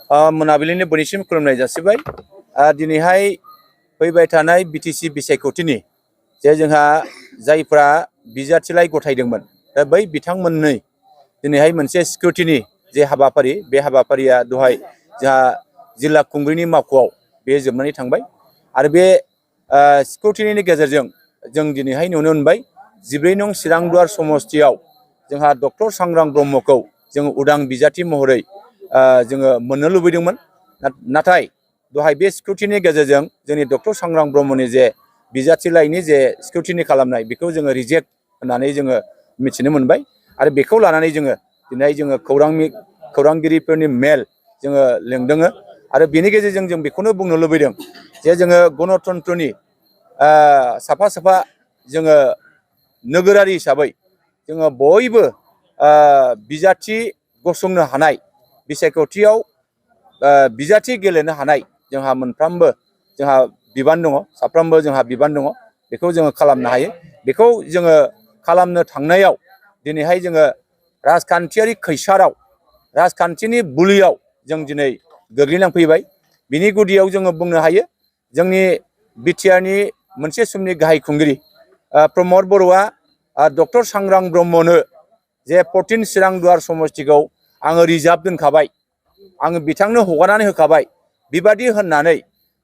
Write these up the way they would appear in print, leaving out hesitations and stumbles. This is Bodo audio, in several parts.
मोनाबिलिनि बयनिसिम खुलुमनाय जासिबाय। दिनैहाय फैबाय थानाय बिटिसि बिसायख'थिनि जे जोंहा जायफ्रा बिजाथिलाइ गथायदोंमोन दा बै बिथांमोननै दिनैहाय मोनसे सिकिउरिटिनि जे हाबाफारि बे हाबाफारिया दहाय जोंहा जिल्ला खुंग्रिनि मावख'आव बे जोबनानै थांबाय आरो बे सिकिउरिटिनि गेजेरजों जों दिनैहाय नुनो मोनबाय 14 नं चिरांदुवार समस्तियाव जोंहा डक्टर सांग्रां ब्रह्मखौ जों उदां बिजाथि महरै जोङो मोननो लुबैदोंमोन। नाथाय दहाय बे सिकिउरिटिनि गेजेरजों जोंनि डक्टर सांग्रां ब्रह्मनि जे बिजाथिलाइनि जे सिकिउरिटिनि खालामनाय बेखौ जोङो रिजेक्ट होननानै जोङो मिथिनो मोनबाय आरो बेखौ लानानै जोङो दिनै जोङो खौरांगिरिफोरनि मेल जोङो लेंदों आरो बेनि गेजेरजों जों बेखौनो बुंनो लुबैदों जे जोङो गणतन्त्रनि साफा साफा जोङो नोगोरारि हिसाबै जोङो बयबो बिजाथि गसंनो हानाय बिसायख'थियाव बिजाथि गेलेनो हानाय जोंहा मोनफ्रोमबो जोंहा बिबान दङ, साफ्रोमबो जोंहा बिबान दङ। बेखौ जोङो खालामनो हायो। बेखौ जोङो खालामनो थांनायाव दिनैहाय जोङो राजखान्थियारि खैसाराव राजखान्थिनि बुलियाव जों दिनै गोग्लैनांफैबाय। बिनि गुदियाव जोङो बुंनो हायो जोंनि बिटिआरनि मोनसे समनि गाहाय खुंगिरि प्रमद बर'आ डक्टर सांग्रां ब्रह्मनो जे 14 चिरांदुवार समस्तिखौ आङो रिजार्भ दोनखाबाय, आङो बिथांनो हगारनानै होखाबाय बेबादि होननानै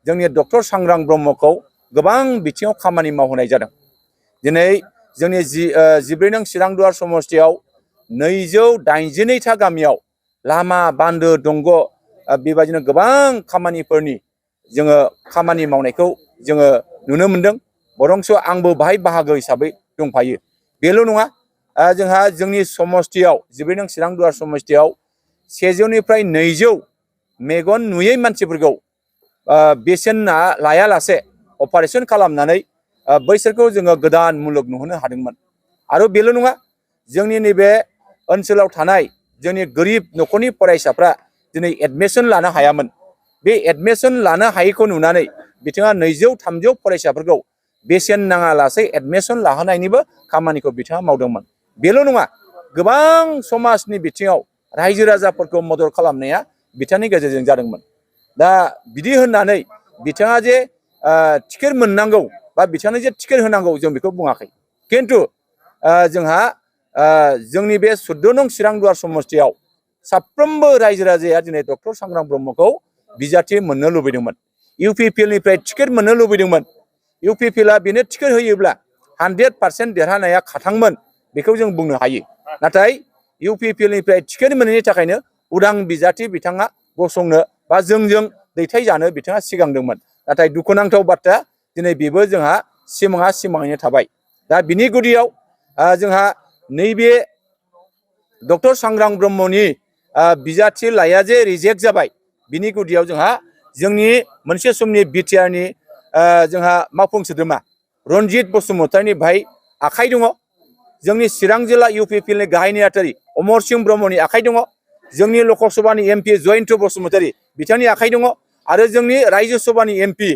जोंनि डक्टर सांग्रां ब्रह्मखौ गोबां बिथिङाव खामानि मावहोनाय जादों। दिनै जोंनि 14 नं चिरांदुवार समस्तियाव 282था गामियाव लामा बान्दो दंग बेबायदिनो गोबां खामानिफोरनि जोङो खामानि मावनायखौ जोङो नुनो मोनदों। बरंस आंबो बाहाय बाहागो हिसाबै दंफायो। बेल' नङा, जोंहा जोंनि समस्तियाव 14 नं चिरांदुवार समस्तियाव 100निफ्राय 200 मेगन नुयै मानसिफोरखौ बेसेन लायालासे अपारेशन खालामनानै बैसोरखौ जोङो गोदान मुलुग नुहोनो हादोंमोन। आरो बेल' नङा, जोंनि नैबे ओनसोलाव थानाय जोंनि गोरिब न'खरनि फरायसाफ्रा दिनै एडमिसन लानो हायामोन। बे एडमिसन लानो हायैखौ नुनानै बिथाङा 200-300 फरायसाफोरखौ बेसेन नाङालासे एडमिसन लाहोनायनिबो खामानिखौ बिथाङा मावदोंमोन। बेल' नङा, गोबां समाजनि बिथिङाव रायजो राजाफोरखौ मदद खालामनाया बिथांनि गेजेरजों जादोंमोन। दा बिदि होननानै बिथाङा जे टिकेट मोननांगौ बा बिथांनो जे टिकेट होनांगौ जों बेखौ बुङाखै। खिन्थु जोंहा जोंनि बे 14 नं चिरांदुवार समस्तियाव साफ्रोमबो रायजो राजाया दिनै डक्टर सांग्रां ब्रह्मखौ बिजाथि मोननो लुबैदोंमोन। इउपिपिएलनिफ्राय टिकेट मोननो लुबैदोंमोन। इउपिपिएलआ बेनो टिकेट होयोब्ला 100% देरहानाया खाथांमोन बेखौ जों बुंनो हायो। नाथाय इउपिपिएलनिफ्राय टिकेट मोनैनि थाखायनो उदां बिजाथि बिथाङा गसंनो बा जोंजों दैथायजानो बिथाङा सिगांदोंमोन। नाथाय दुखुनांथाव बाथ्रा दिनै बेबो जोंहा सिमाङैनो थाबाय। दा बिनि गुदियाव जोंहा नैबे डक्टर सांग्रां ब्रह्मनि बिजाथि लाइया जे रिजेक्ट जाबाय, बिनि गुदियाव जोंहा जोंनि मोनसे समनि बिटिआरनि जोंहा मावफुं सोद्रोमा रनजित बसुमतारिनि भाई आखाइ दङ। जोंनि चिरां जिल्ला इउपिपिएलनि गाहाय नेहाथारि अमर सिंह ब्रह्मनि आखाइ दङ। जोंनि लकसभानि एमपि जयन्त बसुमतारि बिथांनि आखाइ दङ। आरो जोंनि रायजो सभानि एमपि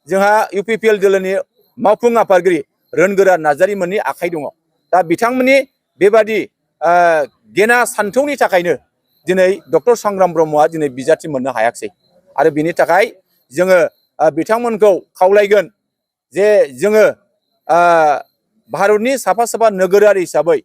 जोंहा इउपिपिएल दोलोनि मावफुं आफादगिरि रोनगोरा नार्जारिमोननि आखाइ दङ। दा बिथांमोननि बेबादि गेना सान्थौनि थाखायनो दिनै डक्टर सांग्रां ब्रह्मआ दिनै बिजाथि मोननो हायाखिसै। आरो बिनि थाखाय जोङो बिथांमोनखौ खावलायगोन जे जोङो भारतनि साफा साफा नोगोरारि हिसाबै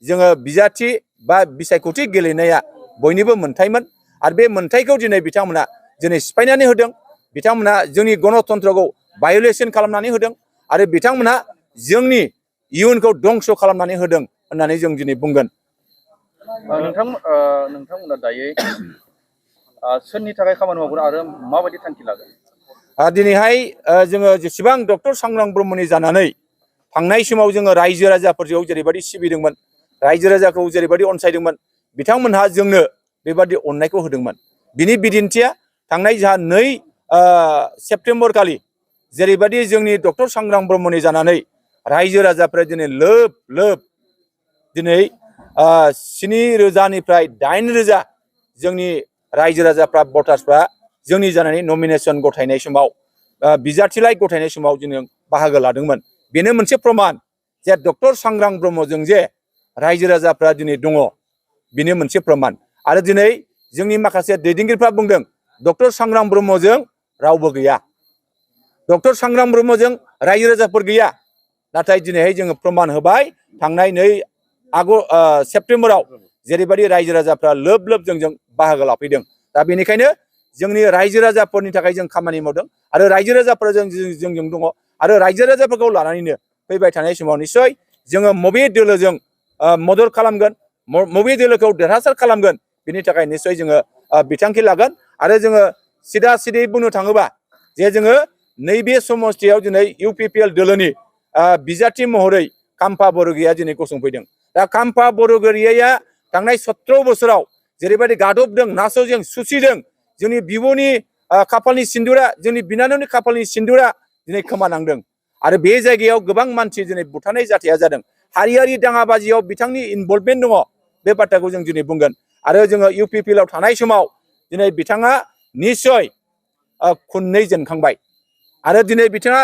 जोङो बिजाथि बा बिसायख'थि गेलेनाया बयनिबो मोन्थायमोन। आरो बे मोन्थायखौ दिनै बिथांमोना दिनै सिफायनानै होदों। बिथांमोना जोंनि गणतन्त्रखौ भायलेसन खालामनानै होदों आरो बिथांमोना जोंनि इयुनखौ दंस' खालामनानै होदों होननानै जों दिनै बुंगोन। नोंथांमोना दायो सोरनि थाखाय खामानि मावगोन आरो माबायदि थांखि लागोन? दिनैहाय जोङो जेसेबां डक्टर सांग्रां ब्रह्मनि जानानै थांनाय समाव जोङो रायजो राजाफोरजों जेरैबायदि सिबिदोंमोन, रायजो राजाखौ जेरैबायदि अनसायदोंमोन, बिथांमोनहा जोंनो बेबादि अननायखौ होदोंमोन। बिनि बिदिन्थिया थांनाय जोंहा 2 सेप्तेम्बर खालि जेरैबायदि जोंनि डक्टर सांग्रां ब्रह्मनि जानानै रायजो राजाफ्रा दिनै लोब लोब दिनै 7,000निफ्राय 8,000 जोंनि रायजो राजाफ्रा भटार्सफ्रा जोंनि जानानै नमिनेसन गथायनाय समाव बिजाथिलाइ गथायनाय समाव जोङो बाहागो लादोंमोन। बेनो मोनसे प्रमान जे डक्टर सांग्रां ब्रह्मजों जे रायजो राजाफ्रा दिनै दङ, बेनो मोनसे प्रमान। आरो दिनै जोंनि माखासे दैदेनगिरिफ्रा बुंदों डक्टर सांग्राम ब्रह्मजों रावबो गैया, डक्टर सांग्राम ब्रह्मजों रायजो राजाफोर गैया। नाथाय दिनैहाय जोङो प्रमान होबाय थांनाय 2 सेप्तेम्बराव जेरैबायदि रायजो राजाफ्रा लोब लोब जोंजों बाहागो लाफैदों। दा बेनिखायनो जोंनि रायजो राजाफोरनि थाखाय जों खामानि मावदों आरो रायजो राजाफोरा जोंजों दङ आरो रायजो राजाफोरखौ लानानैनो फैबाय थानाय समाव निस्सय जोङो मबे दोलोजों मदद खालामगोन, मबे दोलोखौ देरहासार खालामगोन, बिनि थाखाय निस्सय जोङो बिथांखि लागोन। आरो जोङो सिदा सिदै बुंनो थाङोबा जे जोङो नैबे समस्थियाव दिनै UPPL दोलोनि बिजाथि महरै काम्फा बरगयाया दिनै गसंफैदों। दा काम्फा बरगयाया थांनाय 17 बोसोराव जेरैबायदि गादबदों, नासयजों, सुसिदों, जोंनि बिब'नि खाफालनि सिन्दुरा, जोंनि बिनानावनि खाफालनि सिन्दुरा दिनै खोमानांदों। आरो बे जायगायाव गोबां मानसि दिनै बुथारनाय जाथाया जादों। हारियारि दाङाबाजियाव बिथांनि इनभल्भमेन्ट दङ, बे बाथ्राखौ जों दिनै बुंगोन। आरो जोङो UPPL आव थानाय समाव दिनै बिथाङा निस्सय खुननै जेनखांबाय आरो दिनै बिथाङा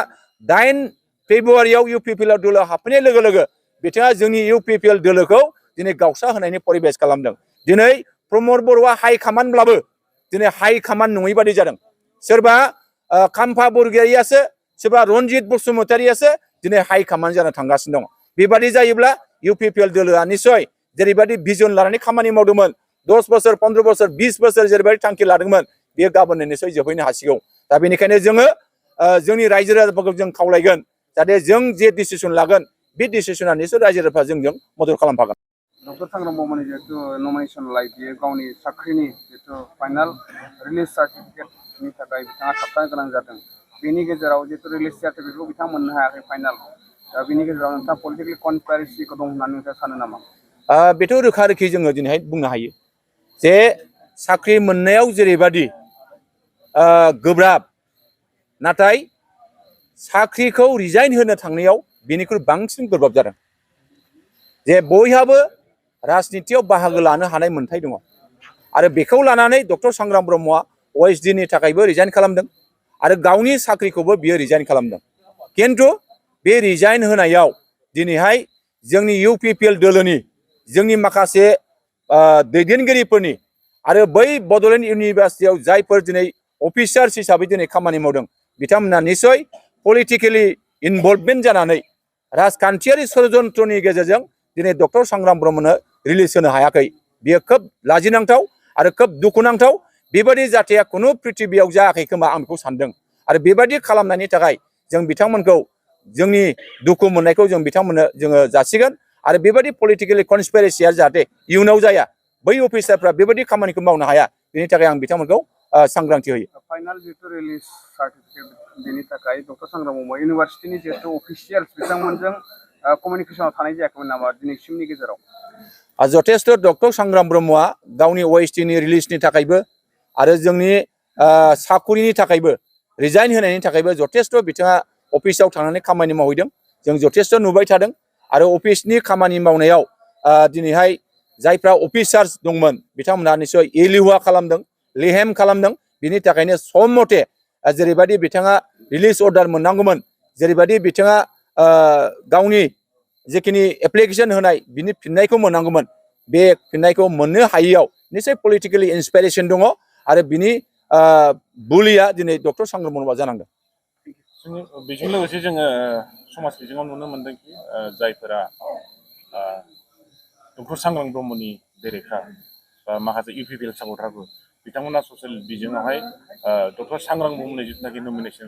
8 फेब्रुवारियाव UPPL आव दोलोआव हाबफैनाय लोगो लोगो बिथाङा जोंनि UPPL दोलोखौ दिनै गावसा होनायनि परिबेस खालामदों। दिनै प्रमद बर'आ हाइ कामान्डब्लाबो दिनै हाइ कामान्ड नङै बादि जादों। सोरबा काम्फा बरगयारियासो, सोरबा रनजित बसुमतारियासो दिनै हाइ कामान्ड जानो थांगासिनो दङ। बेबादि जायोब्ला UPPL दोलोआ निस्सय जेरैबायदि भिजन लानानै खामानि मावदोंमोन, 10 बोसोर, 15 बोसोर, 20 बोसोर जेरैबायदि थांखि लादोंमोन, बेयो गाबोननो निस्सय जोबहैनो हासिगौ। दा बेनिखायनो जोङो जोंनि रायजो राजाफोरखौ जों खावलायगोन जाहाथे जों जे डिसिसन लागोन बे डिसिसना निस्सय रायजो राजाफ्रा जोंजों मदद खालामफागोन। डक्टर सांग्राम ब्रह्मनि जिहेतु नमिनेसन लाइ बियो गावनि साख्रिनि जिहेतु फाइनाल रिलिज सार्टिफिकेटनि थाखाय बिथाङा थाबथानो गोनां जादों। बेनि गेजेराव जिहेतु रिलिज सार्टिफिकेटखौ बिथाङा मोननो हायाखै फाइनाल। दा बेनि गेजेराव नोंथाङा पलिटिकेल कनस्पाइरेसिखौ दं होननानै नोंथाङा सानो नामा? बेथ' रोखा रोखि जोङो दिनैहाय बुंनो हायो जे साख्रि मोननायाव जेरैबादि गोब्राब, नाथाय साख्रिखौ रिजाइन होनो थांनायाव बेनिख्रुइ बांसिन गोब्राब जादों। जे बयहाबो राजनितियाव बाहागो लानो हानाय मोन्थाय दङ आरो बेखौ लानानै डक्टर सांग्राम ब्रह्मआ OSD नि थाखायबो रिजाइन खालामदों आरो गावनि साख्रिखौबो बियो रिजाइन खालामदों। खिन्थु बे रिजाइन होनायाव दिनैहाय जोंनि UPPL दोलोनि जोंनि माखासे दैदेनगिरिफोरनि आरो बै बड'लेण्ड इउनिभार्सिटियाव जायफोर दिनै अफिसार्स हिसाबै दिनै खामानि मावदों, बिथांमोना निस्सय पलिटिकेलि इनभल्भमेन्ट जानानै राजखान्थियारि षड्यन्त्रनि गेजेरजों दिनै डक्टर सांग्राम ब्रह्मनो रिलिज होनो हायाखै। बियो खोब लाजिनांथाव आरो खोब दुखुनांथाव। बेबायदि जाथाया खुनु प्रिथिबियाव जायाखै खोमा आं बेखौ सानदों। आरो बेबायदि खालामनायनि थाखाय जों बिथांमोनखौ जोंनि दुखु मोननायखौ जों बिथांमोननो जोङो जासिगोन। आरो बेबायदि पलिटिकेलि कनस्पाइरेसिया जाहाथे इयुनाव जाया, बै अफिसारफ्रा बेबायदि खामानिखौ मावनो हाया, बेनि थाखाय आं बिथांमोनखौ सांग्रांथि होयो। फाइनाल जिहेतु रिलिज सार्टिफिकेट बेनि थाखाय डक्टर सांग्राम ब्रह्म इउनिभार्सिटिनि जिहेतु अफिसियेल्स बिथांमोनजों कमिउनिकेसनाव थानाय जायाखैमोन नामा दिनैसिमनि गेजेराव? जथेस्थ' डक्टर सांग्राम ब्रह्मआ गावनि OST नि रिलिजनि थाखायबो आरो जोंनि साखरिनि थाखायबो रिजाइन होनायनि थाखायबो जथेस्थ' बिथाङा अफिसाव थांनानै खामानि मावहैदों। जों जथेस्थ' नुबाय थादों आरो अफिसनि खामानि मावनायाव दिनैहाय जायफ्रा अफिसार्स दंमोन बिथांमोनहा निस्सय एलेहुवा खालामदों, लेहेम खालामदों। बिनि थाखायनो सम मथे जेरैबायदि बिथाङा रिलिज अर्डार मोननांगौमोन, जेरैबायदि बिथाङा गावनि जिखिनि एप्लिकेसन होनाय बिनि फिननायखौ मोननांगौमोन, बे फिननायखौ मोननो हायैयाव निस्सय पलिटिकेलि इन्सपाइरेसन दङ आरो बिनि बुलिया दिनै डक्टर सांग्राम ब्रह्मआ जानांदों। बेजों लोगोसे जोङो समाज बिजोङाव नुनो मोनदोंखि जायफोरा डक्टर सांग्राम ब्रह्मनि बेरेखा बा माखासे UPPL सापर्टारफोर बिथांमोना ससियेल बिजोङावहाय डक्टर सांग्राम ब्रह्मनि जिथुनाखि नमिनेसन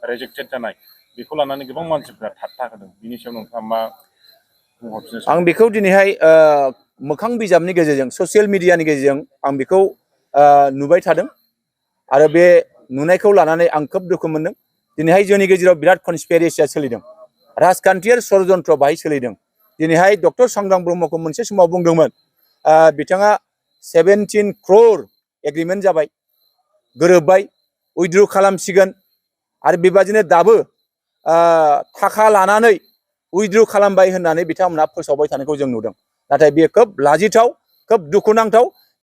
रिजेक्टेड जानाय बेखौ लानानै गोबां मानसिफ्रा ठाट्टा होदों। बिनि सायाव नोंथाङा मा बुंहरफिनो सानो? आं बेखौ दिनैहाय मोखां बिजाबनि गेजेरजों, ससियेल मिडियानि गेजेरजों आं बेखौ नुबाय थादों आरो बे नुनायखौ लानानै आं खोब दुखु मोनदों। दिनैहाय जोंनि गेजेराव बिराद कनस्पाइरेसिया सोलिदों, राजखान्थियारि षड्यन्त्र बाहाय सोलिदों। दिनैहाय डक्टर सांग्राम ब्रह्मखौ मोनसे समाव बुंदोंमोन बिथाङा 17 crore एग्रिमेन्ट जाबाय, गोरोबबाय, उइथड्र खालामसिगोन आरो बेबादिनो दाबो थाखा लानानै उइथड्र खालामबाय होननानै बिथांमोनहा फोसावबाय थानायखौ जों नुदों। नाथाय बेयो खोब लाजिथाव, खोब दुखुनांथाव